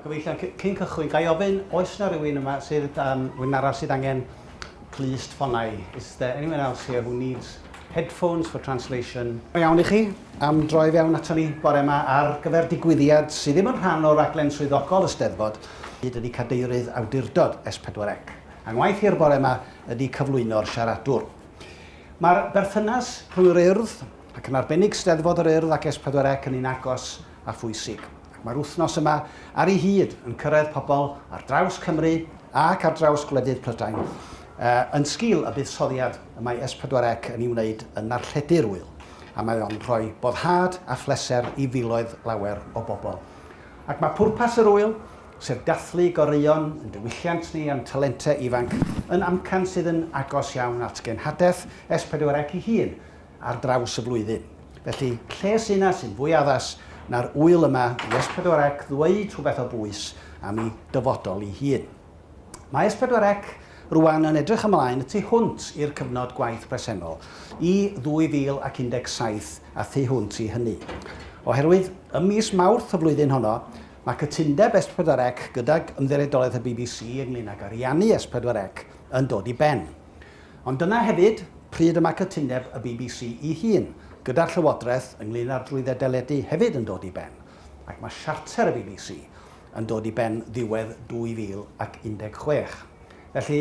Gyfeillion, cyn cychwyn, ga i ofyn, oes 'na rywun yma sydd, um, rhywun arall sydd angen clust ffonau? Is there anyone else here who needs headphones for translation? Iawn i chi am droi fewn ato ni bore yma ar gyfer digwyddiad sydd ddim yn rhan o raglen swyddogol y Steddfod, hyd ydy cadeirydd awdurdod S4C. A ngwaith i'r bore yma ydy cyflwyno'r siaradwr. Mae'r berthynas rhwng yr Urdd, ac yn arbennig Steddfod yr Urdd ac S4C yn un agos a phwysig. Ac mae'r wythnos yma ar ei hyd yn cyrraedd pobl ar draws Cymru ac ar draws gwledydd Prydain yn sgil y buddsoddiad y mae S4C yn ei wneud yn narlledu'r ŵyl, a mae o'n rhoi boddhad a phleser i filoedd lawer o bobl. Ac mae pwrpas yr ŵyl, sef dathlu goreuon yn diwylliant ni a'n talentau ifanc, yn amcan sydd yn agos iawn at genhadaeth S4C ei hun, ar draws y flwyddyn. Felly, lle sy 'na sy'n fwy addas na'r ŵyl yma i S4C ddweud rhywbeth o bwys am ei dyfodol ei hun? Mae S4C rwan yn edrych ymlaen y tu hwnt i'r cyfnod gwaith presennol, i 2017 a thu hwnt i hynny. Oherwydd, ym mis Mawrth y flwyddyn honno, mae cytundeb S4C gydag Ymddiriedolaeth y bbc ynglŷn ag ariannu S4C yn dod i ben. Ond dyna hefyd pryd y mae cytundeb y bbc ei hun gyda'r Llywodraeth ynglŷn â'r drwydded deledu hefyd yn dod i ben, ac mae siarter y bbc yn dod i ben ddiwedd 2016. Felly,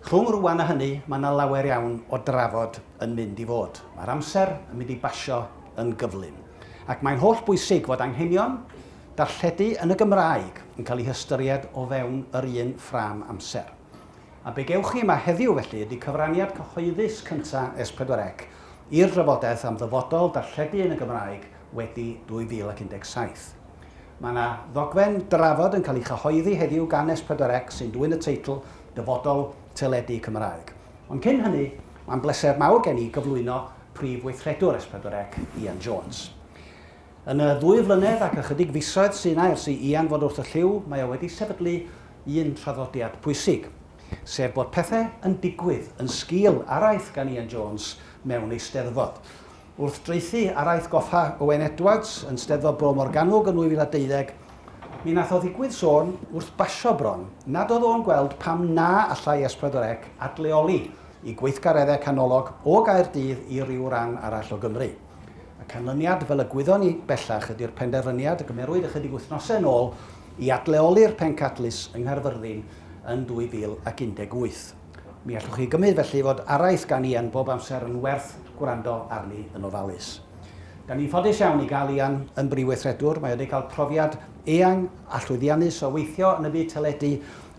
rhwng rŵan a hynny, mae yna lawer iawn o drafod yn mynd i fod. Mae'r amser yn mynd i basio yn gyflym. Ac mae'n holl bwysig fod anghenion darlledu yn y Gymraeg yn cael eu hystyried o fewn yr un ffrâm amser. A be gewch chi yma heddiw felly ydy cyfraniad cyhoeddus cynta S4C i'r drafodaeth am ddyfodol darlledu yn y Gymraeg wedi 2017. Mae yna ddogfen drafod yn cael ei chyhoeddi heddiw gan S4C sy'n dwyn y teitl Dyfodol Teledu Cymraeg. Ond cyn hynny, mae'n bleser mawr gen i gyflwyno Prif Weithredwr S4C, Ian Jones. Yn y ddwy flynedd ac ychydig fisoedd sy 'na ers i Ian fod wrth y llyw, mae o wedi sefydlu un traddodiad pwysig, sef bod pethe yn digwydd yn sgil araith gan Ian Jones mewn eisteddfod. Wrth draethu araith goffa Owen Edwards yn Steddfod Bro Morgannwg yn 2012, mi nath o ddigwydd sôn wrth basio bron nad oedd o'n gweld pam na allai S4C adleoli i gweithgareddau canolog o Gaerdydd i ryw ran arall o Gymru. Y canlyniad, fel y gwyddon ni bellach, ydy'r penderfyniad y gymerwyd ychydig wythnosau yn ôl i adleoli'r pencadlys yng Nghaerfyrddin yn 2018. Mi allwch chi gymryd felly fod araith gan Ian bob amser yn werth gwrando arni yn ofalus. Da ni'n ffodus iawn i gael Ian yn Brif Weithredwr, mae o wedi cael profiad eang a llwyddiannus o weithio yn y byd teledu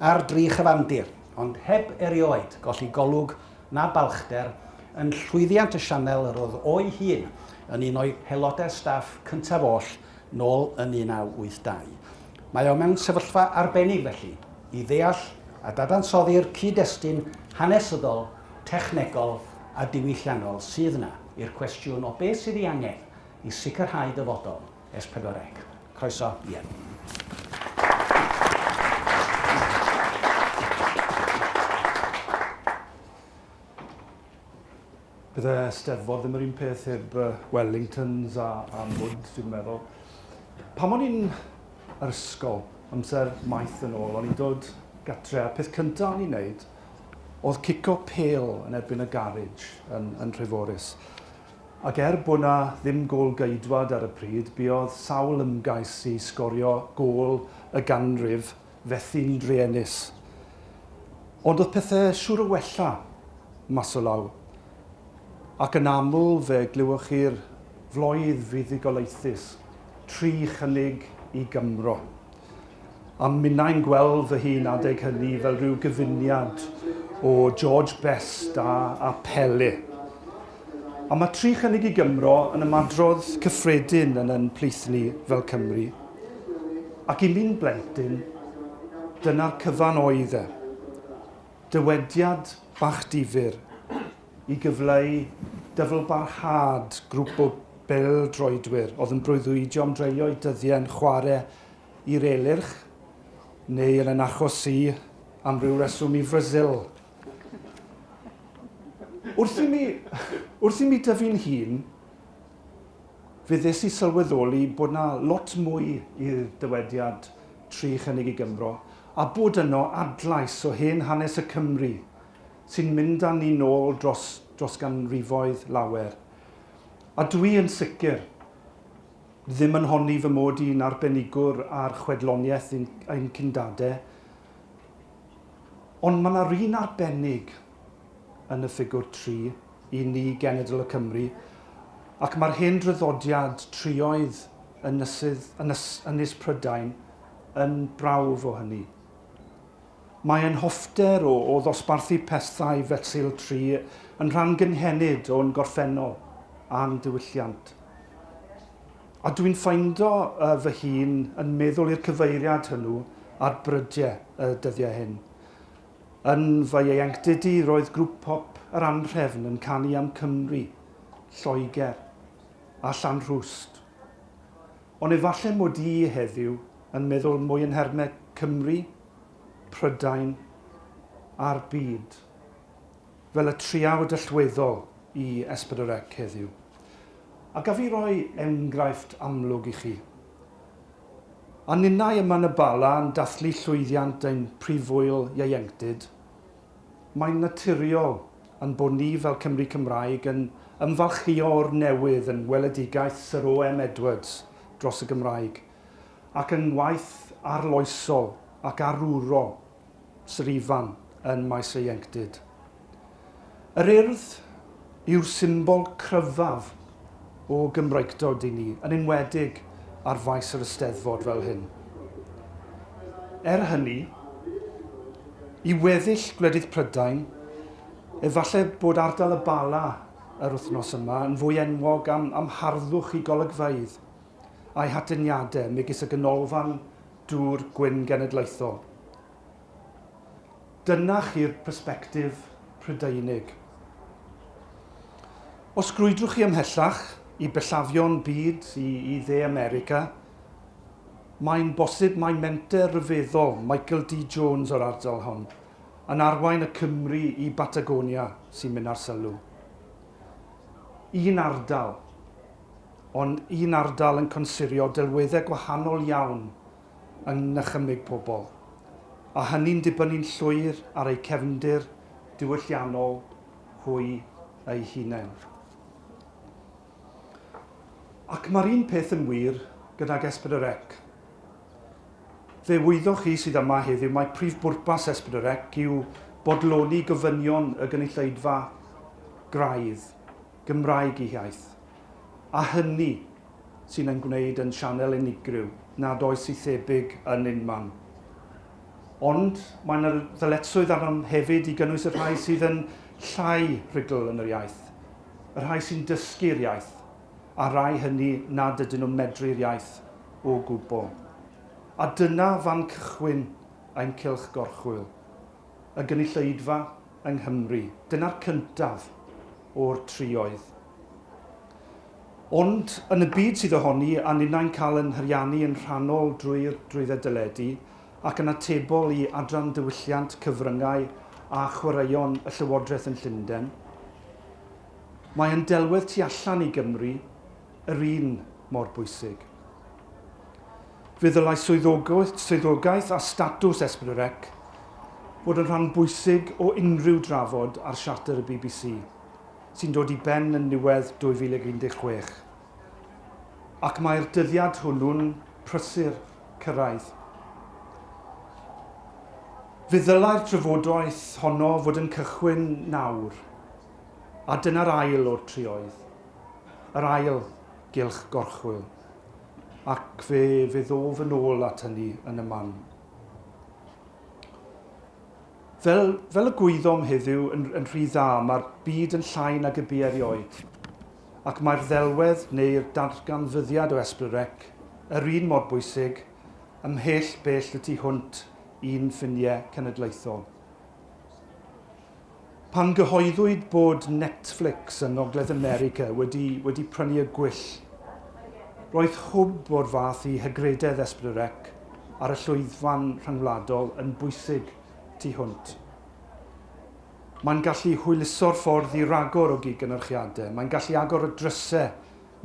ar dri chyfandir, ond heb erioed golli golwg na balchder yn llwyddiant y sianel yr oedd o'i hun yn un o'i haelodau staff cyntaf oll nôl yn 1982. Mae o mewn sefyllfa arbennig felly i ddeall a dadansoddi'r cyd-destun hanesyddol, technegol a diwylliannol sydd 'na i'r cwestiwn o beth sydd ei angen i sicrhau dyfodol S4C. Croeso, Ian. Bydde Steddfod ddim yr un peth heb Wellingtons a, a mwd, dwi'n meddwl. Pan o'n i'n yr ysgol, amser maith yn ôl, o'n i'n dod gatre, a'r peth cyntaf o'n i'n neud oedd cico pêl yn erbyn y garej yn, yn Nhreforys. Ac er bod 'na ddim gôl-geidwad ar y pryd, buodd sawl ymgais i sgorio gôl y ganrif fethu'n druenus. Ond oedd pethe siŵr o wella mas o law. Ac yn aml fe glywoch chi'r floedd fuddugoliaethus, tri chynnig i Gymro. A minnau'n gweld fy hun adeg hynny fel rhyw gyfuniad o George Best a, a Pele. A mae tri chynnig i Gymro yn ymadrodd cyffredin yn yn plith ni fel Cymry. Ac i mi'n blentyn, dyna'r cyfan oedd e. Dywediad bach difyr i gyfleu dyfalbarhad grŵp o bêl-droedwyr oedd yn breuddwydio am dreulio'u dyddiau'n chwarae i'r Elyrch, neu yn yn achos i, am ryw reswm i Frasil. Wrth i mi, wrth i mi dyfu'n hun, fe ddes i sylweddoli bod 'na lot mwy i'r dywediad. Tri Chynnig i Gymro, a bod yno adlais o hen hanes y Cymry sy'n mynd â ni nôl dros dros ganrifoedd lawer. A dwi yn sicr ddim yn honni fy mod i'n arbenigwr ar chwedloniaeth ein cyndade, ond mae 'na run arbennig yn y ffigwr tri i ni genedl y Cymry, ac mae'r hen draddodiad trioedd ynysydd, ynys, Ynys Prydain yn brawf o hynny. Mae ein hoffter o, o ddosbarthu pethau fesul tri yn rhan gynhenid o'n gorffennol a'n diwylliant. A dwi'n ffeindo uh, fy hun yn meddwl i'r cyfeiriad hwnnw ar brydiau y dyddiau hyn. Yn fy ieuenctid i, roedd grŵp pop yr Anrhefn yn canu am Cymru, Lloegr a Llanrwst. Ond efallai mod i heddiw yn meddwl mwy yn nhermau Cymru, Prydain a'r byd, fel y triawd allweddol i S4C heddiw. A gaf i roi enghraifft amlwg i chi? A ninnau yma yn y Bala yn dathlu llwyddiant ein prifwyl ieuenctid, mae'n naturiol ein bod ni fel Cymry Cymraeg yn ymfalchïo o'r newydd yn ngweledigaeth Syr O.M. Edwards dros y Gymraeg, ac yng ngwaith arloesol ac arwrol Syr Ifan yn maes ieuenctid. Yr Urdd yw'r symbol cryfaf o Gymreictod i ni, yn enwedig ar faes yr Eisteddfod fel hyn. Er hynny, i weddill gwledydd Prydain, efallai bod ardal y Bala yr wythnos yma yn fwy enwog am, am harddwch i golygfeydd a'i hatyniadau megis y Ganolfan Dŵr Gwyn Genedlaethol. Dyna chi'r persbectif Prydeinig. Os grwydrwch chi ymhellach, i bellafion byd, i, i Dde America, mae'n bosib mai menter ryfeddol Michael D. Jones o'r ardal hon, yn arwain y Cymry i Batagonia sy'n mynd ar sylw. Un ardal, ond un ardal yn consurio delweddau gwahanol iawn yng nychymyg pobl, a hynny'n dibynnu'n llwyr ar eu cefndir diwylliannol hwy eu hunain. Ac mae'r un peth yn wir gydag S4C. Fe wyddoch chi sydd yma heddiw mai prif bwrpas S4C yw bodloni gofynion y gynulleidfa graidd Gymraeg ei hiaith, a hynny sy'n ein gwneud yn sianel unigryw nad oes ei thebyg yn unman. Ond mae yna ddyletswydd arnom hefyd i gynnwys y rhai sydd yn llai rhugl yn yr iaith, y rhai sy'n dysgu'r iaith, a'r rhai hynny nad ydyn nhw'n medru'r iaith o gwbl. A dyna fan cychwyn ein cylch gorchwyl, y gynulleidfa yng Nghymru. Dyna'r cyntaf o'r trioedd. Ond, yn y byd sydd ohoni, a ninnau'n cael yn hariannu yn rhannol drwy'r drwydded deledu, ac yn atebol i Adran Diwylliant, Cyfryngau a Chwaraeon y Llywodraeth yn Llundain, mae yn delwedd tu allan i Gymru yr un mor bwysig. Fe ddylai swyddogaeth a statws S4C fod yn rhan bwysig o unrhyw drafod ar Siarter y bbc. sy'n dod i ben yn niwedd 2016, ac mae'r dyddiad hwnnw'n prysur cyrraedd. Fe ddylai'r drafodaeth honno fod yn cychwyn nawr, a dyna'r ail o'r trioedd, yr ail gylch gorchwyl, ac fe, fe ddof yn ôl at hynny yn y man. Fel, fel y gwyddom heddiw yn, yn rhy dda, mae'r byd yn llai nag y bu erioed, ac mae'r ddelwedd neu'r darganfyddiad o S4C yr un mor bwysig, ymhell bell y tu hwnt i'n ffiniau cenedlaethol. Pan gyhoeddwyd bod Netflix yng Ngogledd America wedi, wedi prynu y gwyll, roedd hwb o'r fath i hygrededd S4C ar y llwyfan rhyngwladol yn bwysig tu hwnt. Mae'n gallu hwyluso'r ffordd i ragor o gyd-gynyrchiadau, mae'n gallu agor y drysau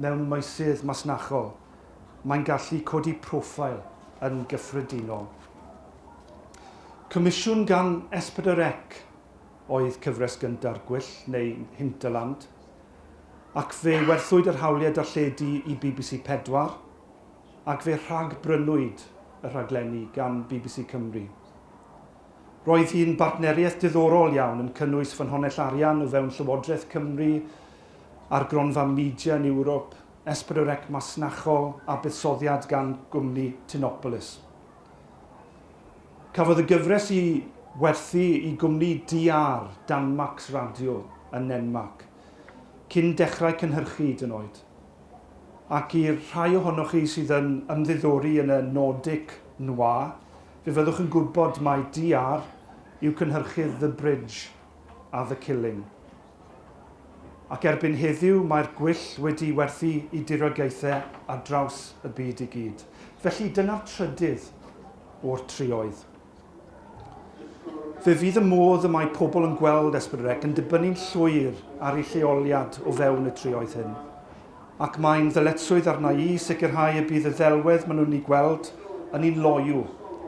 mewn meysydd masnachol, mae'n gallu codi profil. yn gyffredinol. Comisiwn gan S4C oedd cyfres gynta'r Gwyll, neu Hinterland, ac fe werthwyd yr hawliau darlledu i bbc 4, ac fe rhag-brynwyd y rhaglenni gan bbc Cymru. Roedd hi'n bartneriaeth diddorol iawn yn cynnwys ffynhonnell arian o fewn Llywodraeth Cymru a'r Gronfa Media yn Ewrop, S4C masnachol a buddsoddiad gan gwmni Tinopolis. Cafodd y gyfres ei werthu i gwmni DR, Danmarks Radio, yn Nenmarc, cyn dechrau cynhyrchu hyd yn oed. Ac i'r rhai ohonoch chi sydd yn ymddiddori yn y Nordic Noir, fe fyddwch yn gwybod mai DR yw cynhyrchydd The Bridge a The Killing. Ac erbyn heddiw mae'r gwyll wedi'i werthu i diriogaethau ar draws y byd i gyd. Felly dyna'r trydydd o'r trioedd. Fe fydd y modd y mae pobl yn gweld S4C yn dibynnu'n llwyr ar ei lleoliad o fewn y trioedd hyn. Ac mae'n ddyletswydd arna i i sicrhau y bydd y ddelwedd maen nhw'n ei gweld yn un loyw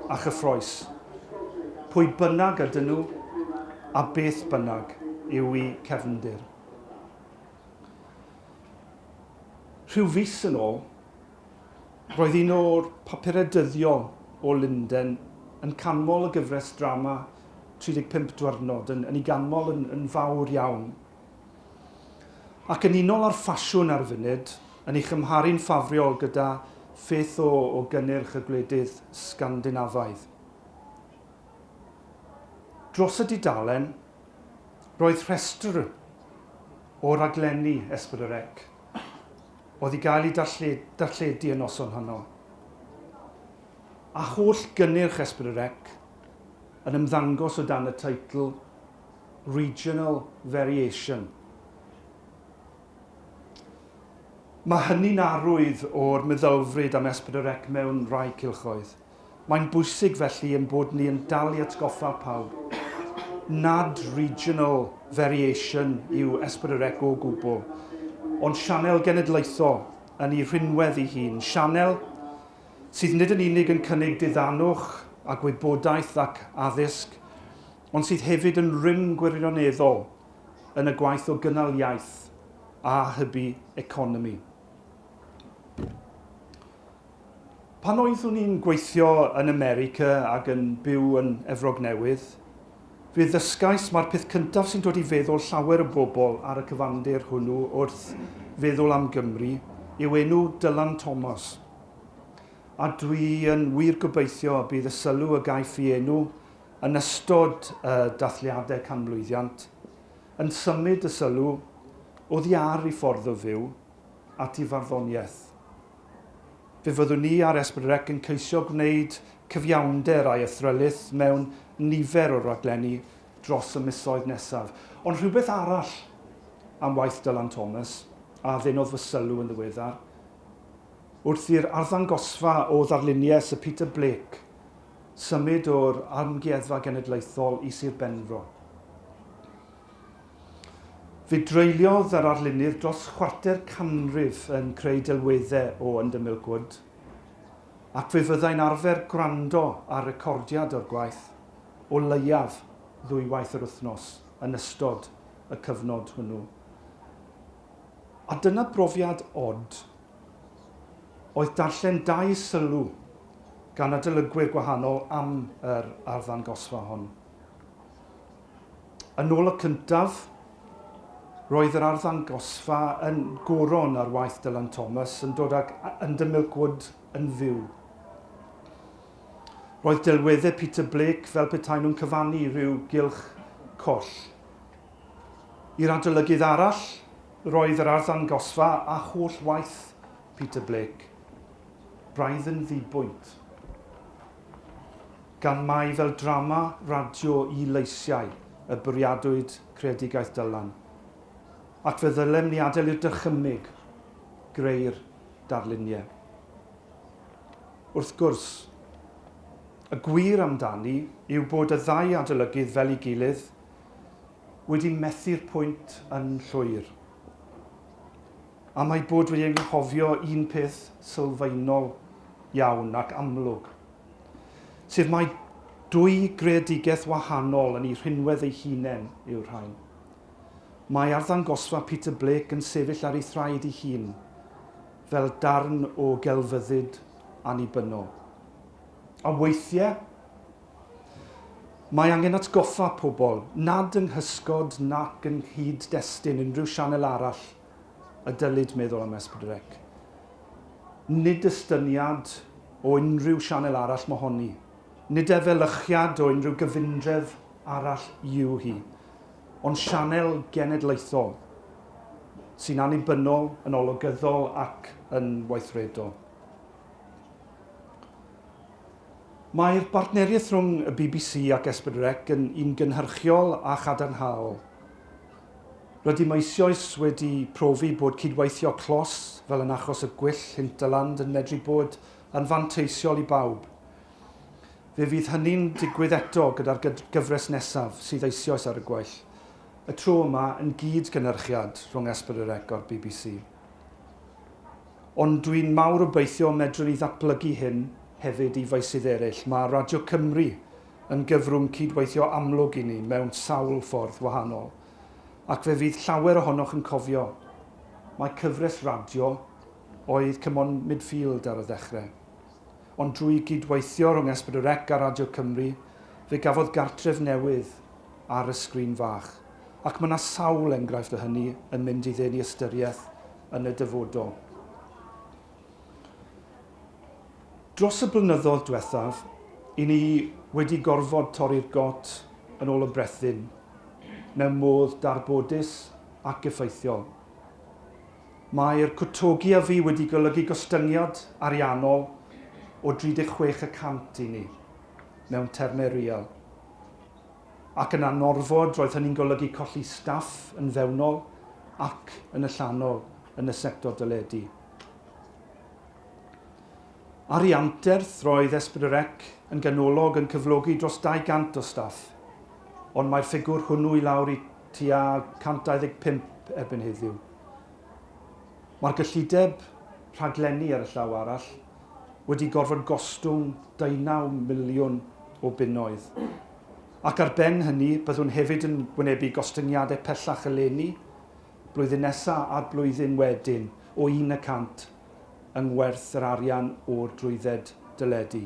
a chyffrous. Pwy bynnag ydyn nhw, a beth bynnag yw eu cefndir. Rhyw fis yn ôl, roedd un o'r papurau dyddiol o Lundain yn canmol y gyfres drama 35 Dwyrnod, yn, yn ei ganmol yn, yn fawr iawn. Ac yn unol â'r ffasiwn ar y funud, yn ei chymharu'n ffafriol gyda pheth o, o gynnyrch y gwledydd Sgandinafaidd. Dros y dudalen, roedd rhestr o raglenni S4C oedd i gael eu darlledu y noson honno. A holl gynnyrch S4C yn ymddangos o dan y teitl Regional Variation. Mae hynny'n arwydd o'r meddylfryd am S4C mewn rhai cylchoedd. Mae'n bwysig felly ein bod ni yn dal i atgoffa pawb nad regional variation yw S4C o gwbl, ond sianel genedlaethol yn ei rhinwedd ei hun, sianel sydd nid yn unig yn cynnig diddanwch a gwybodaeth ac addysg, ond sydd hefyd yn rym gwirioneddol yn y gwaith o gynnal iaith a hybu economi. Pan oeddwn i'n gweithio yn America ac yn byw yn Efrog Newydd, fe ddysgais mai'r peth cyntaf sy'n dod i feddwl llawer o bobl ar y cyfandir hwnnw wrth feddwl am Gymru yw enw Dylan Thomas. A dwi yn wir gobeithio y bydd y sylw y gaiff ei enw yn ystod y dathliadau canmlwyddiant yn symud y sylw oddi ar ei ffordd o fyw at ei farddoniaeth. Fe fyddwn ni ar S4C yn ceisio gwneud cyfiawnder â'i athrylith mewn nifer o raglenni dros y misoedd nesaf. Ond rhywbeth arall am waith Dylan Thomas a ddenodd fy sylw yn ddiweddar, wrth i'r arddangosfa o ddarluniau Sir Peter Blake symud o'r Amgueddfa Genedlaethol i Sir Benfro. Fe dreuliodd yr arlunydd dros chwarter canrif yn creu delweddau o Under Milk Wood, ac fe fyddai'n arfer gwrando ar recordiad o'r gwaith o leiaf ddwywaith yr wythnos yn ystod y cyfnod hwnnw. A dyna brofiad od oedd darllen dau sylw gan adolygwyr gwahanol am yr arddangosfa hon. Yn ôl y cyntaf, roedd yr arddangosfa yn goron ar waith Dylan Thomas yn dod ag Under Milk Wood yn fyw. Roedd delweddau Peter Blake fel petai nhw'n cyfannu rhyw gylch coll. I'r adolygydd arall, roedd yr arddangosfa a holl waith Peter Blake braidd yn ddibwynt. Gan mai fel drama radio i leisiau y bwriadwyd creadigaeth Dylan, ac fe ddylem ni adael i'r dychymyg greu'r darluniau. Wrth gwrs, y gwir amdani yw bod y ddau adolygydd fel ei gilydd wedi methu'r pwynt yn llwyr. Am eu bod wedi anghofio un peth sylfaenol iawn ac amlwg. Sef mai dwy greadigaeth wahanol yn eu rhinwedd eu hunain yw'r rhain. Mae arddangosfa Peter Blake yn sefyll ar ei thraed ei hun, fel darn o gelfyddyd annibynnol. A weithiau, mae angen atgoffa pobl nad yng nghysgod nac yng nghyd-destun unrhyw sianel arall y dylid meddwl am S4C. Nid estyniad o unrhyw sianel arall mohoni. Nid efelychiad o unrhyw gyfundref arall yw hi, ond sianel genedlaethol sy'n annibynnol, yn olygyddol ac yn weithredol. Mae'r bartneriaeth rhwng y bbc ac S4C yn un gynhyrchiol a chadarnhaol. Rydym eisoes wedi profi bod cydweithio clos, fel yn achos y gwyll Hinterland, yn medru bod yn fanteisiol i bawb. Fe fydd hynny'n digwydd eto gyda'r gyfres nesaf, sydd eisoes ar y gweill, y tro yma yn gyd-gynhyrchiad rhwng S4C a'r bbc. Ond dwi'n mawr obeithio medrwn ni ddatblygu hyn hefyd i faesydd eraill. Mae Radio Cymru yn gyfrwng cyd-weithio amlwg i ni mewn sawl ffordd wahanol, ac fe fydd llawer ohonoch yn cofio mai cyfres radio oedd C'mon Midfield ar y ddechrau. Ond drwy gyd-weithio rhwng S4C a Radio Cymru, fe gafodd gartref newydd ar y sgrin fach. Ac mae 'na sawl enghraifft o hynny yn mynd i ddenu ystyriaeth yn y dyfodol. Dros y blynyddoedd diwethaf, i ni wedi gorfod torri'r got yn ôl y brethyn, mewn modd darbodus ac effeithiol. Mae'r cwtogi a fu wedi golygu gostyngiad ariannol o 36 y cant i ni, mewn termau real. Ac yn anorfod, roedd hynny'n golygu colli staff yn fewnol ac yn allanol yn y sector deledu. Ar ei anterth, roedd S4C yn ganolog yn cyflogi dros 200 o staff, ond mae'r ffigwr hwnnw i lawr i tua 125 erbyn heddiw. Mae'r gyllideb rhaglenni ar y llaw arall wedi gorfod gostwng deunaw miliwn o bunnoedd. Ac ar ben hynny, byddwn hefyd yn wynebu gostyngiadau pellach eleni, blwyddyn nesa a'r blwyddyn wedyn o 1 y cant yng ngwerth yr arian o'r drwydded deledu.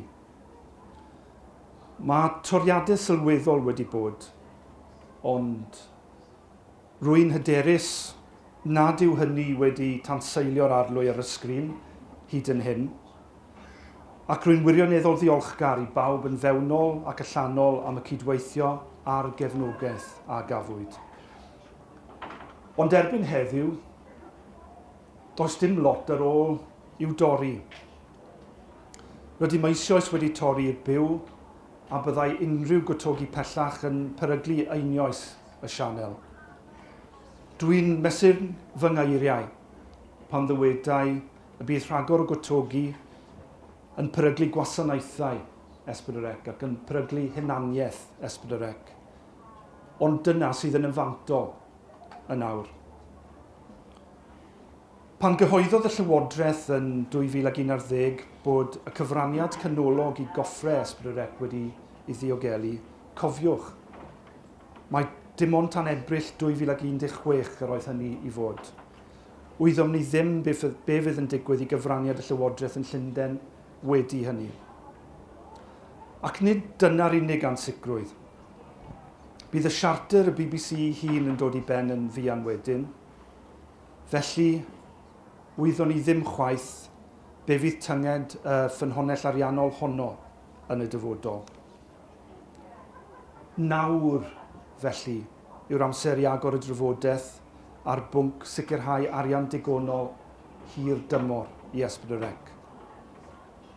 Mae toriadau sylweddol wedi bod, ond Rwy'n hyderus nad yw hynny wedi tanseilio'r arlwy ar y sgrin hyd yn hyn, ac rwy'n wirioneddol ddiolchgar i bawb yn fewnol ac allanol am y cydweithio a'r gefnogaeth a gafwyd. Ond erbyn heddiw, does dim lot ar ôl i'w dorri. Rydym eisoes wedi torri i'r byw a byddai unrhyw gwtogi pellach yn peryglu einioes y sianel. Dwi'n mesur fy ngairiau pan ddywedai y bydd rhagor o gwtogi yn peryglu gwasanaethau S4C ac yn peryglu hunaniaeth S4C. Ond dyna sydd yn y fantol yn awr. Pan gyhoeddodd y Llywodraeth yn 2011 bod y cyfraniad canolog i goffre S4C wedi ei ddiogelu, cofiwch, Mai dim ond tan Ebrill 2016 yr oedd hynny i fod. Wyddom ni ddim be fydd yn digwydd i gyfraniad y Llywodraeth yn Llundain wedi hynny. Ac nid dyna'r unig ansicrwydd. Bydd y siarter y bbc ei hun yn dod i ben yn fuan wedyn. Felly, wyddwn ni ddim chwaith be fydd tynged y ffynhonnell ariannol honno yn y dyfodol. Nawr, felly, yw'r amser i agor y drafodaeth ar bwnc sicrhau arian digonol hir dymor i S4C.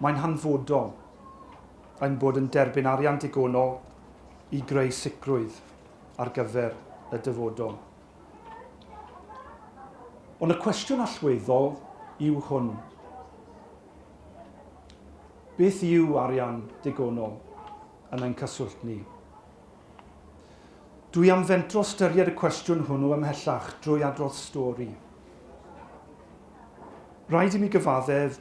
Mae'n hanfodol ein bod yn derbyn arian digonol i greu sicrwydd ar gyfer y dyfodol. Ond y cwestiwn allweddol yw hwn. Beth yw arian digonol yn ein cyswllt ni? Dwi am fentro ystyried y cwestiwn hwnnw ymhellach drwy adrodd stori. Rhaid i mi gyfaddef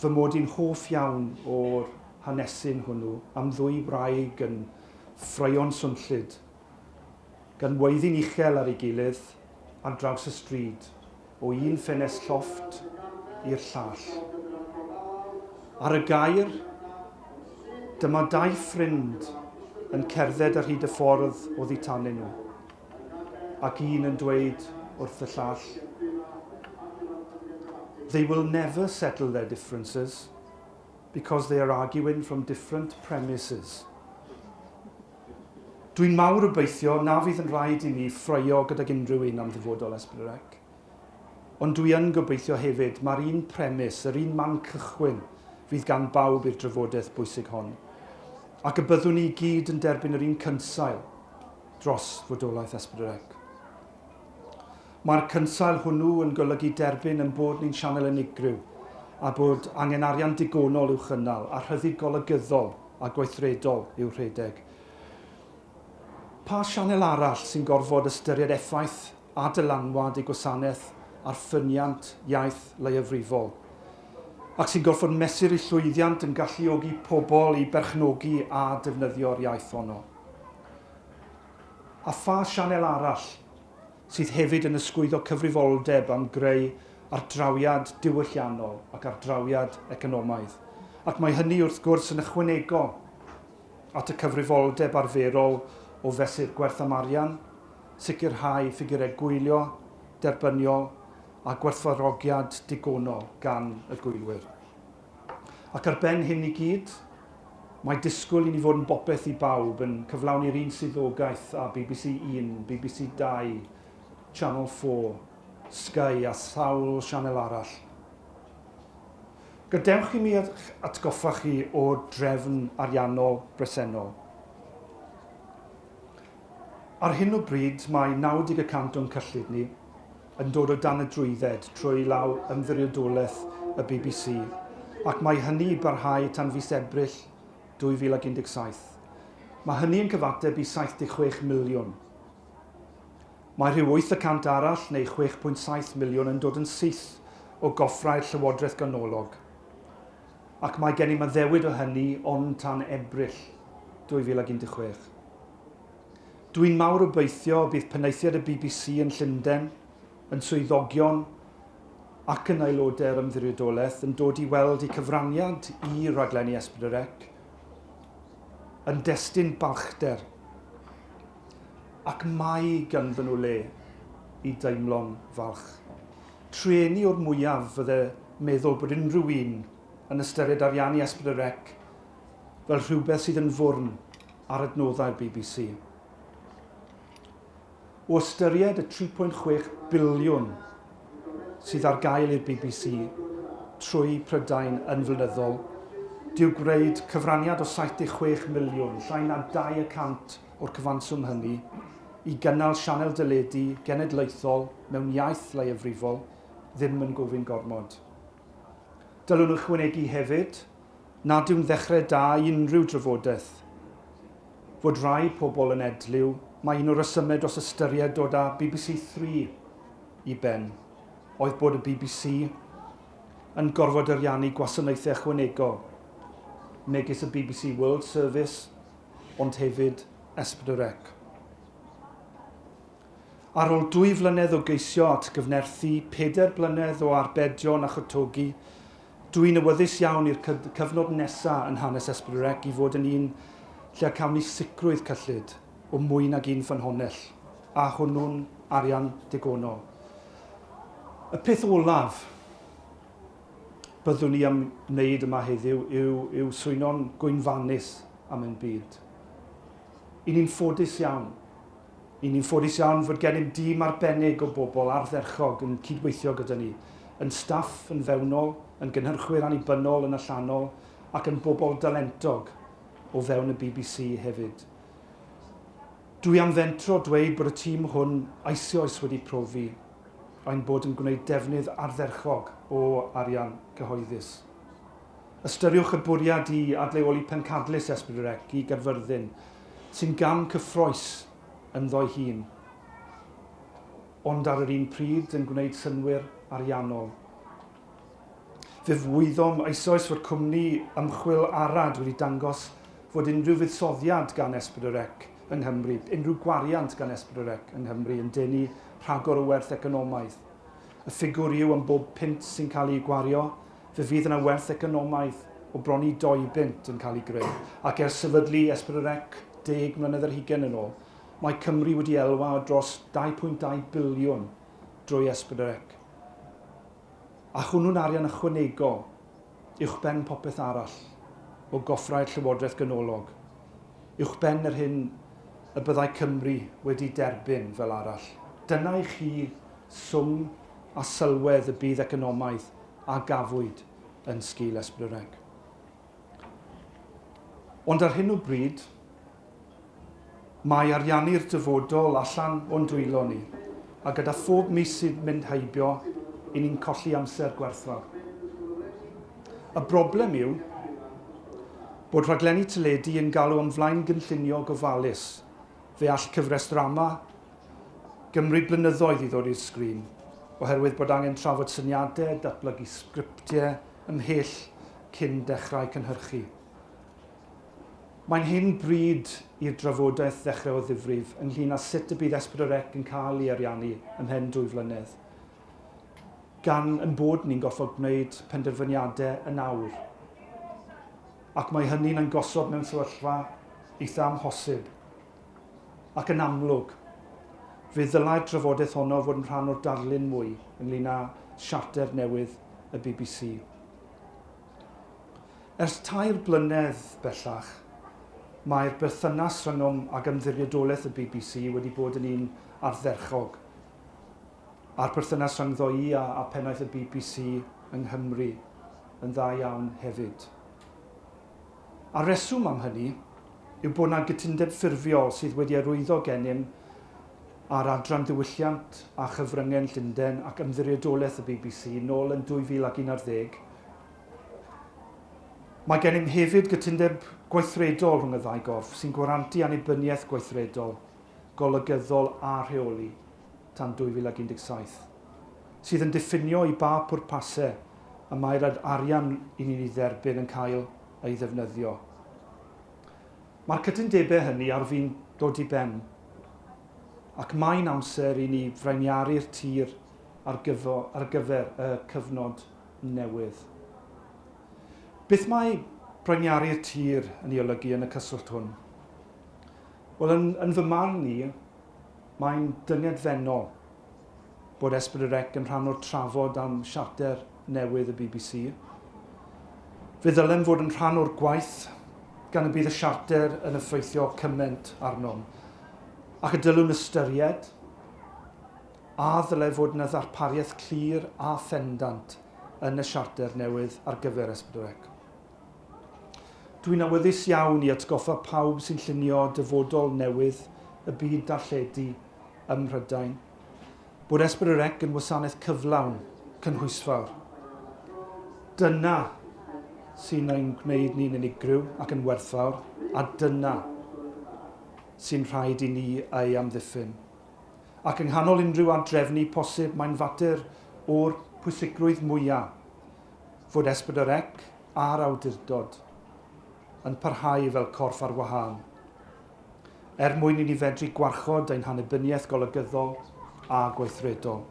fy mod i'n hoff iawn o'r hanesyn hwnnw am ddwy wraig yn ffraeo'n swnllyd, gan weiddi'n uchel ar ei gilydd ar draws y stryd, o un ffenest llofft i'r llall. Ar y gair, dyma dau ffrind yn cerdded ar hyd y ffordd oddi tanyn nhw, ac un yn dweud wrth y llall, They will never settle their differences because they are arguing from different premises. Dwi'n mawr obeithio na fydd yn rhaid i mi ffraeo gydag unrhyw un am ddyfodol S4C. Ond dwi yn gobeithio hefyd mae'r un premis, yr un man cychwyn fydd gan bawb i'r drafodaeth bwysig hon. Ac y byddwn ni i gyd yn derbyn yr un cynsail dros fodolaeth S4C. Mae'r cynsail hwnnw yn golygu derbyn ein bod ni'n sianel unigryw a bod angen arian digonol i'w chynnal a rhyddid golygyddol a gweithredol i'w rhedeg. Pa sianel arall sy'n gorfod ystyried effaith a dylanwad ei gwasanaeth ar ffyniant iaith leiafrifol, ac sy'n gorfod mesur ei llwyddiant yn galluogi pobl i berchnogi a defnyddio'r iaith honno? A pha sianel arall sydd hefyd yn ysgwyddo cyfrifoldeb am greu ardrawiad diwylliannol ac ardrawiad economaidd, ac mae hynny wrth gwrs yn ychwanegol at y cyfrifoldeb arferol o fesur gwerth am arian, sicrhau ffigurau gwylio derbyniol a gwerthfawrogiad digonol gan y gwylwyr. Ac ar ben hyn i gyd, mae disgwyl i ni fod yn bopeth i bawb, yn cyflawni'r un swyddogaeth â BBC Un, BBC Dau, Channel 4, Sky a sawl sianel arall. Gadewch i mi eich atgoffa chi o'r drefn ariannol bresennol. Ar hyn o bryd mae 90 y cant o'n cyllid ni yn dod o dan y drwydded trwy law Ymddiriedolaeth y bbc, ac mae hynny i barhau tan fis Ebrill 2017. Mae hynny yn cyfateb i 76 miliwn. Mae rhyw 8 y cant arall, neu 6.7 miliwn, yn dod yn syth o goffrau'r Llywodraeth Ganolog. Ac mae gennym addewid o hynny ond tan Ebrill 2016. Dwi'n mawr obeithio y bydd penaethiaid y bbc yn Llundain, yn swyddogion ac yn aelodau'r Ymddiriedolaeth yn dod i weld eu cyfraniad i raglenni S4C yn destun balchder ac mae ganddyn nhw le i deimlo'n falch. Trueni o'r mwyaf fydde meddwl bod unrhyw un yn ystyried ariannu S4C fel rhywbeth sydd yn fwrn ar adnoddau'r bbc. O ystyried y 3.6 biliwn sydd ar gael i'r bbc trwy Prydain yn flynyddol, dyw gwneud cyfraniad o 76 miliwn, llai na 2 y cant o'r cyfanswm hynny, i gynnal sianel deledu genedlaethol mewn iaith leiafrifol, ddim yn gofyn gormod. Dylwn ychwanegu hefyd nad yw'n ddechrau da i unrhyw drafodaeth. Fod rhai pobl yn edliw, mae un o'r rhesymau dros ystyried dod â bbc Three i ben oedd bod y bbc yn gorfod ariannu gwasanaethau ychwanegol, megis y bbc World Service, ond hefyd S4C. Ar ôl dwy flynedd o geisio atgyfnerthu pedair blynedd o arbedion a chwtogi, dw i'n awyddus iawn i'r cyfnod nesa yn hanes S4C i fod yn un lle y cawn ni sicrwydd cyllid o mwy nag un ffynhonnell, a hwnnw'n arian digonol. Y peth olaf byddwn i am wneud yma heddiw yw, yw swyno'n gwynfanus am ein byd. I ni'n ffodus iawn. I ni'n ffodus iawn fod gennym dîm arbennig o bobl ardderchog yn cydweithio gyda ni, yn staff yn fewnol, yn gynhyrchwyr annibynnol yn allanol ac yn bobl dalentog o fewn y bbc hefyd. Dwi am fentro dweud bod y tîm hwn eisoes wedi profi ein bod yn gwneud defnydd ardderchog o arian cyhoeddus. Ystyriwch y bwriad i adleoli pencadlys S4C i Gaerfyrddin, sy'n gam cyffrous ynddo'i hun, ond ar yr un pryd yn gwneud synnwyr ariannol. Fe wyddom eisoes fod cwmni ymchwil Arad wedi dangos fod unrhyw fuddsoddiad gan S4C yng Nghymru, unrhyw gwariant gan S4C yng Nghymru yn denu rhagor o werth economaidd. Y ffigwr yw am bob punt sy'n cael ei gwario, fe fydd yna werth economaidd o bron i dou bunt yn cael ei greu, ac ers sefydlu S4C deg mlynedd ar hugain yn ôl, mae Cymru wedi elwa o dros 2.2 biliwn drwy S4C. A hwnnw'n arian ychwanegol, uwchben popeth arall, o goffrau'r Llywodraeth Ganolog, uwchben yr hyn y byddai Cymru wedi derbyn fel arall. Dyna i chi swm a sylwedd y budd economaidd a gafwyd yn sgil S4C. Ond ar hyn o bryd, mae ariannu'r dyfodol allan o'n dwylo ni, a gyda phob mis sy'n mynd heibio, i ni'n colli amser gwerthfawr. Y broblem yw bod rhaglenni teledu yn galw am flaengynllunio gofalus. Fe all cyfres ddrama gymryd blynyddoedd i ddod i'r sgrin, oherwydd bod angen trafod syniadau, datblygu sgriptiau ymhell cyn dechrau cynhyrchu. Mae'n hen bryd i'r drafodaeth ddechrau o ddifrif ynglŷn â sut y bydd S4C yn cael ei ariannu ymhen dwy flynedd, gan ein bod ni'n gorfod gwneud penderfyniadau yn awr. Ac mae hynny'n ein gosod mewn sefyllfa eitha amhosib. Ac yn amlwg, fe ddylai'r drafodaeth honno fod yn rhan o'r darlun mwy ynglŷn â siarter newydd y bbc. Ers tair blynedd bellach, mae'r berthynas rhyngom ag Ymddiriedolaeth y bbc wedi bod yn un ardderchog, a'r perthynas rhyngddo i a a phennaeth y bbc yng Nghymru yn dda iawn hefyd. A'r rheswm am hynny yw bod 'na gytundeb ffurfiol sydd wedi arwyddo gennym â'r Adran Ddiwylliant a Chyfryngau yn Llundain ac Ymddiriedolaeth y bbc nôl yn 2011. Mae gennym hefyd gytundeb gweithredol rhwng y ddau gorff sy'n gwarantu annibyniaeth gweithredol, golygyddol a rheoli tan 2017, sydd yn diffinio i ba pwrpasau y mae'r arian i ni'n ei dderbyn yn cael ei ddefnyddio. Mae'r cytundebau hynny ar fin dod i ben, ac mae'n amser i ni fraeniaru'r tir ar gyfer y cyfnod newydd. Beth mae braeniaru'r tir yn ei olygu yn y cyswllt hwn? Wel, yn, yn fy marn i, mae'n dyngedfennol bod S4C yn rhan o'r trafod am siarter newydd y bbc. Fe ddylem fod yn rhan o'r gwaith gan y bydd y siarter yn effeithio cymaint arnom, ac y dylwn ystyried A ddylai fod yna ddarpariaeth clir a phendant yn y siarter newydd ar gyfer S4C? Dwi'n awyddus iawn i atgoffa pawb sy'n llunio dyfodol newydd y byd darlledu ym Mhrydain, bod S4C yn wasanaeth cyflawn, cynhwysfawr. Dyna sy'n ein gwneud ni'n unigryw ac yn werthfawr, a dyna sy'n rhaid i ni ei amddiffyn. Ac yng nghanol unrhyw ad-drefnu posib mae'n fater o'r pwysigrwydd mwya' fod S4C a'r awdurdod yn parhau fel corff ar wahân, er mwyn i ni fedru gwarchod ein hannibyniaeth golygyddol a gweithredol.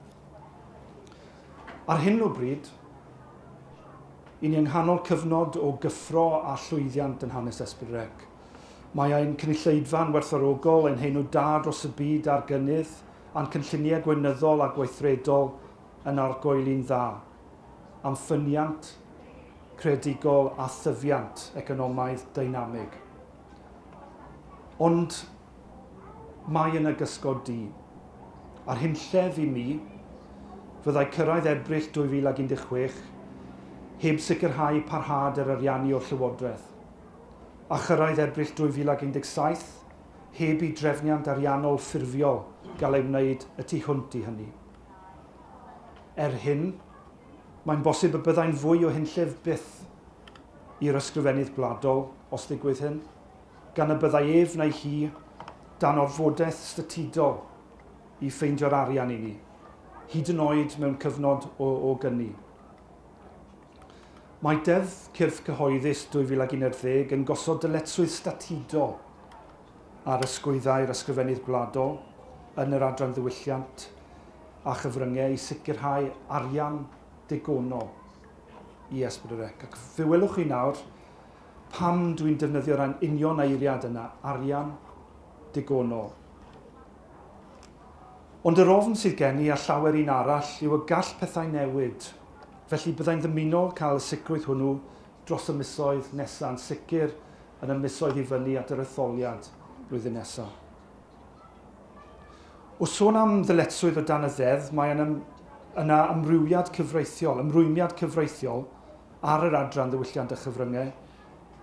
Ar hyn o bryd, i ni yng nghanol cyfnod o gyffro a llwyddiant yn hanes S4C. Mae ein cynulleidfa'n werthfawrogol, ein henw da dros y byd ar gynnydd, a'n cynlluniau gweinyddol a gweithredol yn argoeli'n dda am ffyniant creadigol a thyfiant economaidd deinamig. Ond mae yna gysgod du. A'r hunllef i mi fyddai cyrraedd Ebrill 2016 heb sicrhau parhad yr ariannu o'r Llywodraeth. a chyrraedd Ebrill 2017 heb i drefniant ariannol ffurfiol gael ei wneud y tu hwnt i hynny. Er hyn, mae'n bosib y byddai'n fwy o hunllef byth i'r Ysgrifennydd Gwladol os ddigwydd hyn, gan y byddai ef neu hi dan orfodaeth statudol i ffeindio'r arian i ni, hyd yn oed mewn cyfnod o, o gyni. Mae Deddf Cyrff Cyhoeddus 2011 yn gosod dyletswydd statudol ar ysgwyddau'r Ysgrifennydd Gwladol yn yr Adran Ddiwylliant a Chyfryngau i sicrhau arian digonol i S4C. Ac fe welwch chi nawr pam dwi'n defnyddio'r union eiriad yna, arian digonol. Ond yr ofn sydd gen i a llawer un arall yw y gall pethau newid, felly byddai'n ddymunol cael y sicrwydd hwnnw dros y misoedd nesa, yn sicr yn y misoedd i fyny at yr etholiad blwyddyn nesa. Wrth sôn am ddyletswydd o dan y ddeddf, mae yna, yna amrywiad cyfreithiol, ymrwymiad cyfreithiol ar yr Adran Ddiwylliant a Chyfryngau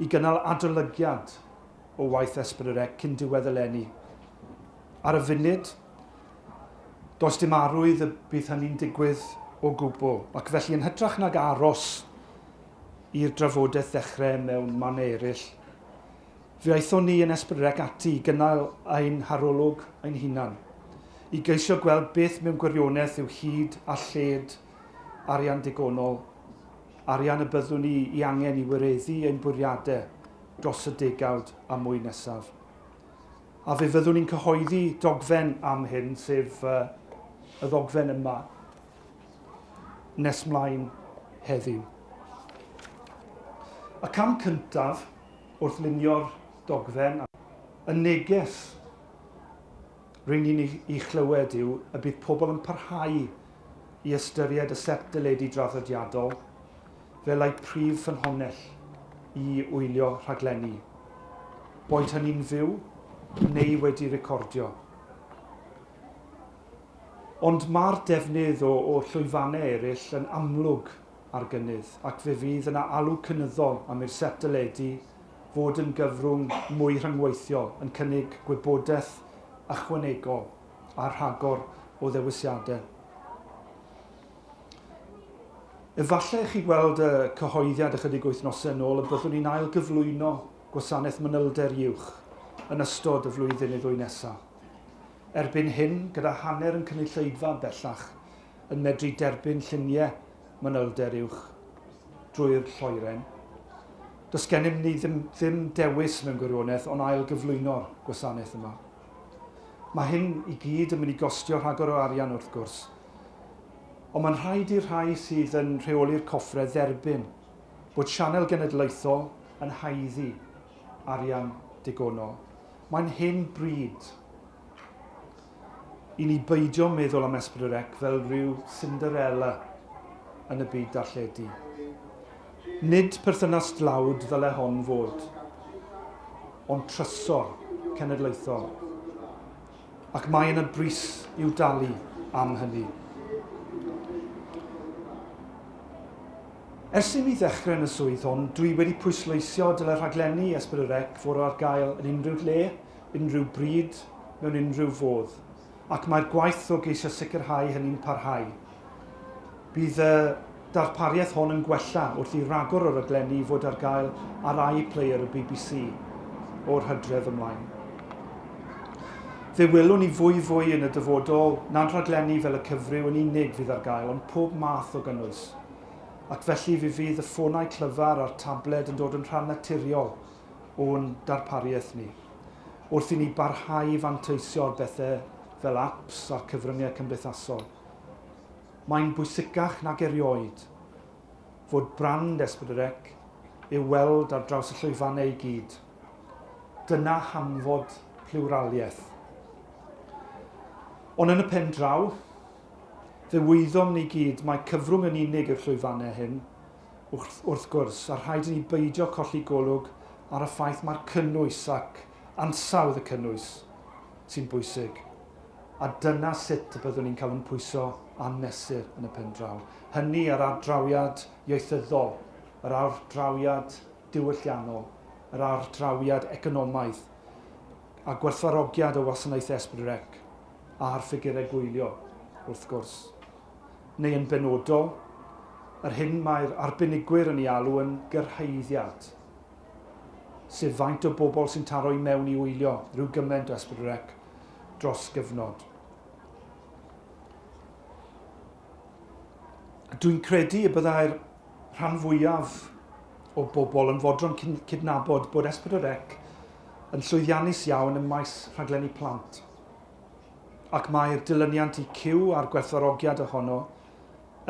i gynnal adolygiad o waith S4C cyn diwedd eleni. Ar y funud, does dim arwydd y bydd hynny'n digwydd o gwbl, ac felly yn hytrach nag aros i'r drafodaeth ddechrau mewn mannau eraill, fe aethon ni yn S4C ati i gynnal ein harolwg ein hunan, i geisio gweld beth mewn gwirionedd yw hyd a lled arian digonol, arian y byddwn ni i angen i wireddu ein bwriadau dros y degawd a mwy nesaf. A fe fyddwn ni'n cyhoeddi dogfen am hyn, sef y ddogfen yma, nes mlaen heddiw. Y cam cyntaf wrth lunio'r dogfen, y neges rŷn ni'n ei chlywed yw y bydd pobl yn parhau i ystyried y set deledu draddodiadol fel eu prif ffynhonnell i wylio rhaglenni, boed hynny'n fyw neu wedi recordio. Ond mae'r defnydd o o llwyfannau eraill yn amlwg ar gynnydd, ac fe fydd yna alw cynyddol am i'r set deledu fod yn gyfrwng mwy rhyngweithiol, yn cynnig gwybodaeth ychwanegol a rhagor o ddewisiadau. Efallai i chi gweld y cyhoeddiad ychydig wythnosau yn ôl y byddwn ni'n ailgyflwyno gwasanaeth manylder uwch yn ystod y flwyddyn neu ddwy nesaf. Erbyn hyn, gyda hanner yn cynulleidfa bellach yn medru derbyn lluniau manylder uwch drwy'r lloeren, does gennym ni ddim, ddim dewis mewn gwirionedd ond ailgyflwyno'r gwasanaeth yma. Mae hyn i gyd yn mynd i gostio rhagor o arian wrth gwrs, Ond mae'n rhaid i'r rhai sydd yn rheoli'r coffre dderbyn bod sianel genedlaethol yn haeddu arian digonol. Mae'n hen bryd i ni beidio meddwl am S4C fel rhyw Cinderella yn y byd darlledu. Nid perthynas dlawd ddyle hon fod, ond trysor cenedlaethol. Ac mae yna bris i'w dalu am hynny. Ers i mi ddechrau yn y swydd hon, dwi wedi pwysleisio dylai rhaglenni S4C fod ar gael yn unrhyw le, unrhyw bryd, mewn unrhyw fodd, ac mae'r gwaith o geisio sicrhau hynny'n parhau. Bydd y darpariaeth hon yn gwella wrth i ragor o raglenni fod ar gael ar iPlayer y bbc o'r hydref ymlaen. Fe welwn ni fwy fwy yn y dyfodol nad rhaglenni fel y cyfryw yn unig fydd ar gael ond pob math o gynnwys. Ac felly fe fydd y ffonau clyfar a'r tabled yn dod yn rhan naturiol o'n darpariaeth ni, wrth i ni barhau i fanteisio ar bethau fel apps a'r cyfryngau cymdeithasol. Mae'n bwysicach nag erioed fod brand S4C i'w weld ar draws y llwyfannau i gyd. Dyna hanfod plwraliaeth. Ond yn y pen draw, fe wyddom ni gyd mai cyfrwng yn unig yw'r llwyfannau hyn, wrth, wrth gwrs, a rhaid i ni beidio colli golwg ar y ffaith mai'r cynnwys ac ansawdd y cynnwys sy'n bwysig. A dyna sut y byddwn ni'n cael ein pwyso a'n mesur yn y pen draw. Hynny a'r ardrawiad ieithyddol, yr ardrawiad diwylliannol, yr ardrawiad economaidd, a gwerthfawrogiad o wasanaethau S4C, a'r ffigurau gwylio, wrth gwrs. Neu yn benodol, yr hyn mae'r arbenigwyr yn ei alw yn gyrhaeddiad, sef faint o bobl sy'n taro i mewn i wylio rhyw gymaint o S4C dros gyfnod. Dwi'n credu y byddai'r rhan fwyaf o bobl yn fodlon cydnabod bod S4C yn llwyddiannus iawn ym maes rhaglenni plant, ac mae'r dilyniant i Cyw a'r gwerthfawrogiad ohono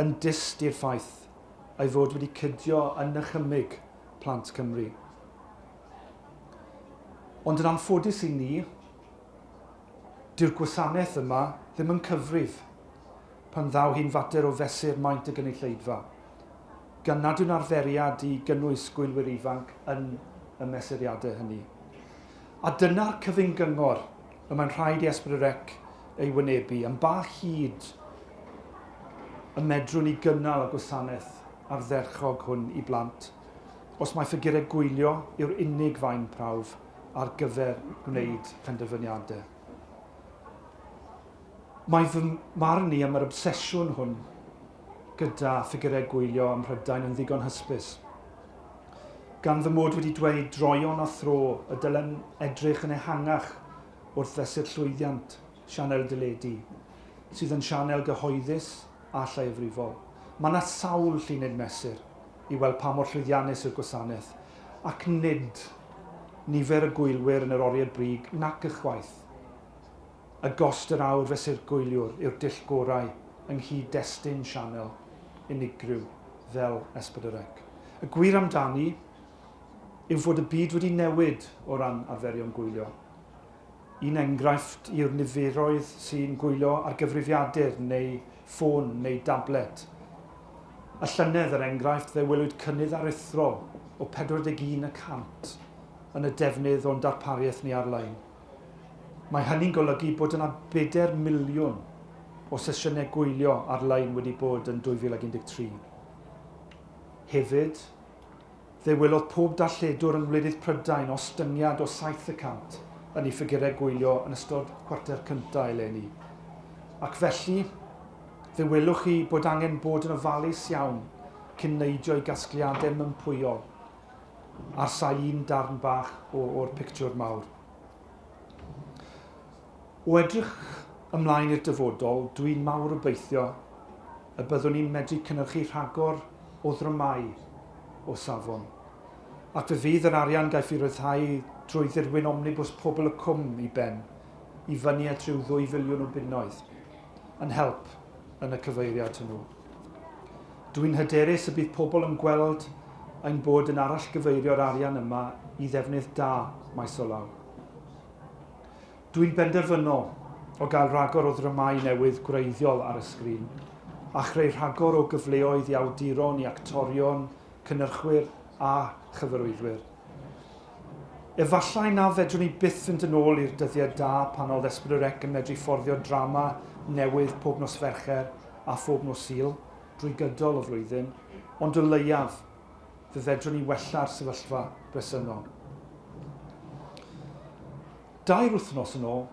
yn dyst i'r ffaith ei fod wedi cydio yn nychymyg plant Cymru. Ond yn anffodus i ni, dyw'r gwasanaeth yma ddim yn cyfrif pan ddaw hi'n fater o fesur maint y gynulleidfa, gan nad yw'n arferiad i gynnwys gwylwyr ifanc yn y mesuriadau hynny. A dyna'r cyfyng-gyngor y mae'n rhaid i S4C ei wynebu, am ba hyd y medrwn ni gynnal y gwasanaeth ardderchog hwn i blant, os mai ffigurau gwylio yw'r unig faen prawf ar gyfer gwneud penderfyniadau. Mae fy marn i am yr obsesiwn hwn gyda ffigurau gwylio ym Mhrydain yn ddigon hysbys. Gan fy mod wedi dweud droeon a thro y dylem edrych yn ehangach wrth fesur llwyddiant sianel deledu, sydd yn sianel gyhoeddus a lleiafrifol. Mae 'na sawl llinyn mesur i weld pa mor llwyddiannus yw'r gwasanaeth, ac nid nifer y gwylwyr yn yr oriau brig nac ychwaith Y gost yr awr fesul gwyliwr yw'r dull gorau yng nghyd-destun sianel unigryw fel S4C. Y gwir amdani yw fod y byd wedi newid o ran arferion gwylio. Un enghraifft yw'r niferoedd sy'n gwylio ar gyfrifiadur neu ffôn neu dablet. Y llynedd, er enghraifft, fe welwyd cynnydd aruthrol o 41 y cant yn y defnydd o'n darpariaeth ni ar-lein. Mae hynny'n golygu bod yna bedair miliwn o sesiynau gwylio ar-lein wedi bod yn 2013. Hefyd, fe welodd pob darlledwr yng ngwledydd Prydain ostyngiad o 7 y cant yn eu ffigurau gwylio yn ystod chwarter cyntaf eleni. Ac felly, fe welwch chi bod angen bod yn ofalus iawn cyn neidio i gasgliadau mympwyol ar sail un darn bach o, o'r pictiwr mawr. O edrych ymlaen i'r dyfodol, dwi'n mawr obeithio y byddwn ni'n medru cynhyrchu rhagor o ddramâu o safon. Ac fe fydd yr arian gaiff ei ryddhau drwy ddirwyn omnibws Pobl y Cwm i ben, i fyny at ryw ddwy filiwn o bunnoedd, yn help yn y cyfeiriad hwnnw. Dw i'n hyderus y bydd pobl yn gweld ein bod yn arallgyfeirio'r arian yma i ddefnydd da maes o law. Dw i'n benderfynol o gael rhagor o ddramâu newydd gwreiddiol ar y sgrin, a chreu rhagor o gyfleoedd i awduron, i actorion, cynhyrchwyr a chyfarwyddwyr. Efallai na fedrwn ni byth fynd yn ôl i'r dyddiau da pan oedd S4C yn medru fforddio drama newydd pob nos Fercher a phob nos Sul drwy gydol y flwyddyn, ond o leiaf, fe fedrwn ni wella'r sefyllfa bresennol. Dair wythnos yn ôl,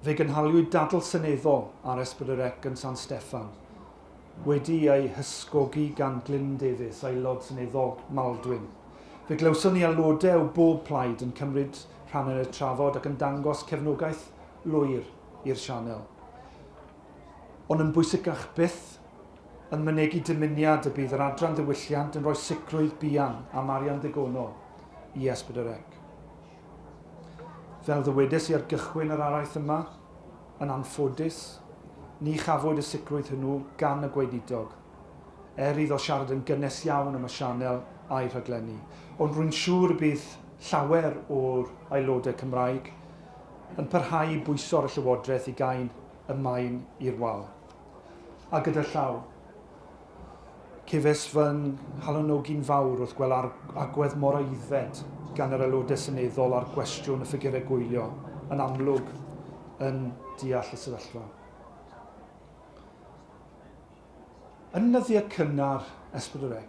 fe gynhaliwyd dadl seneddol ar S4C yn San Steffan, wedi ei hysgogi gan Glyn Davies, Aelod Seneddol Maldwyn. Fe glywson ni aelodau o bob plaid yn cymryd rhan yn y trafod ac yn dangos cefnogaeth lwyr i'r sianel. Ond yn bwysicach byth, yn mynegi dymuniad y bydd yr Adran Ddiwylliant yn rhoi sicrwydd buan am arian ddigonol i S4C. Fel ddywedes i ar gychwyn yr araith yma, yn anffodus, ni chafwyd y sicrwydd hwnnw gan y Gweinidog, er iddo siarad yn gynnes iawn am y sianel a'i rhaglenni. Ond rwy'n siŵr y bydd llawer o'r aelodau Cymraeg yn parhau i bwyso ar y Llywodraeth i gael y maen i'r wal. A gyda llaw, cefais fy nghalonogi'n fawr wrth gweld agwedd mor aeddfed gan yr Aelodau Seneddol ar gwestiwn y ffigurau gwylio, yn amlwg yn deall y sefyllfa. Yn nyddiau cynnar S4C,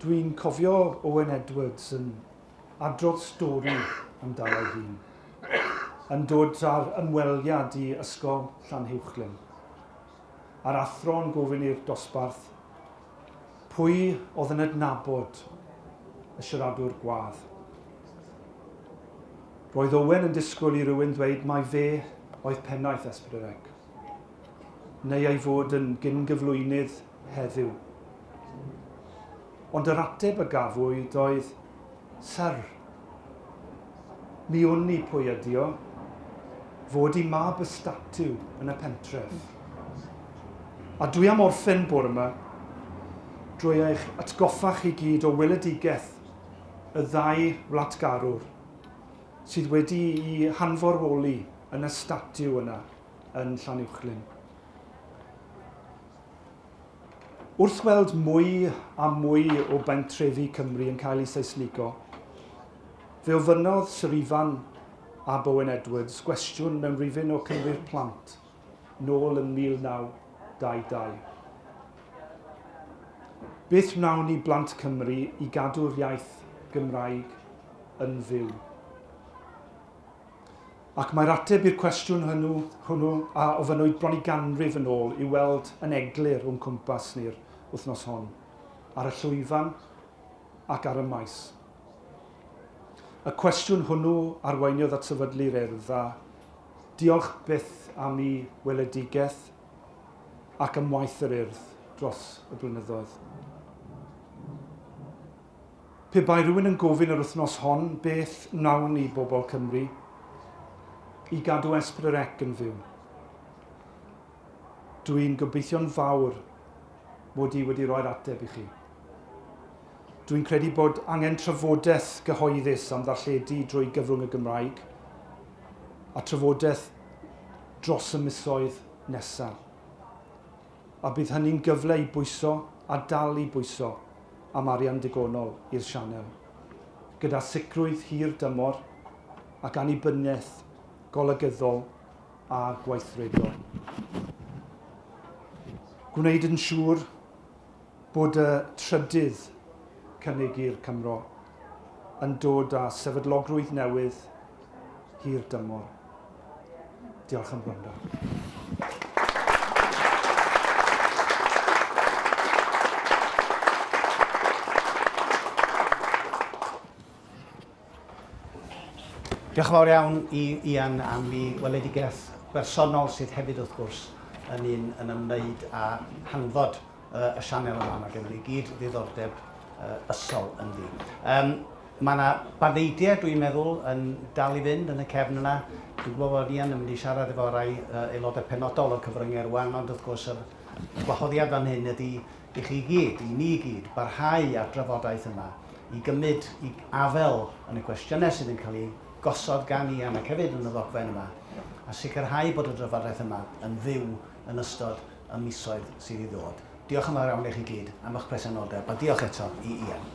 dwi'n cofio Owen Edwards yn adrodd stori amdano ei hun, yn dod ar ymweliad i Ysgol Llanhywchlyn, a'r athro yn gofyn i'r dosbarth pwy oedd yn adnabod y siaradwr gwadd. Roedd Owen yn disgwyl i rywun ddweud mai fe oedd pennaeth S4C, neu ei fod yn gyn-gyflwynydd heddiw. Ond yr ateb a gafwyd oedd, Syr, mi wn i pwy ydi o, fo ydi mab y statiw yn y pentref. A dwi am orffen bore 'ma drwy eich atgoffa chi gyd o weledigaeth y ddau wlatgarwr sydd wedi'u hanforwoli yn y statiw yna yn Llanuwchllyn. Wrth weld mwy a mwy o bentrefi Cymru yn cael eu Saesnigo, fe ofynnodd Syr Ifan ab Owen Edwards gwestiwn mewn rifyn o Cymru'r Plant nôl yn 1922. Beth wnawn ni blant Cymru i gadw'r iaith Gymraeg yn fyw? Ac mae'r ateb i'r cwestiwn hwnnw, hwnnw a ofynnwyd bron i ganrif yn ôl i'w weld yn eglur o'n cwmpas ni'r wythnos hon, ar y llwyfan ac ar y maes. Y cwestiwn hwnnw arweiniodd at sefydlu'r Urdd a diolch byth am ei weledigaeth ac am waith yr Urdd dros y blynyddoedd. Pe bai rhywun yn gofyn yr wythnos hon beth wnawn ni, bobl Cymru, i gadw S4C yn fyw, dw i'n gobeithio'n fawr mod i wedi rhoi'r ateb i chi. Dw i'n credu bod angen trafodaeth gyhoeddus am ddarlledu drwy gyfrwng y Gymraeg, a trafodaeth dros y misoedd nesaf. A bydd hynny'n gyfle i bwyso a dal i bwyso am arian digonol i'r sianel, gyda sicrwydd hir dymor ac annibyniaeth golygyddol a gweithredol. Gwneud yn siŵr bod y trydydd cynnig i'r Cymro yn dod â sefydlogrwydd newydd hir dymor. Diolch am gwrando. Diolch yn fawr iawn i Ian am ei weledigaeth bersonol sydd hefyd wrth gwrs yn un yn ymwneud â hanfod y sianel yma. Mae gennym ni gyd ddiddordeb ysol ynddi. Um, Mae 'na baneidiau, dwi'n meddwl, yn dal i fynd yn y cefn yna. Dwi'n gwybod bod Ian yn mynd i siarad efo rai aelodau penodol o'r cyfryngau rwan, ond wrth gwrs yr gwahoddiad fan hyn ydy i chi gyd, i ni gyd, barhau â'r drafodaeth yma, i gymryd i afael yn y cwestiynau sydd yn cael eu gosod gan Ian ac hefyd yn y ddogfen yma, a sicrhau bod y drafodaeth yma yn fyw yn ystod y misoedd sydd i ddod. Diolch yn fawr iawn i chi gyd am eich presenoldeb, a diolch eto i Ian.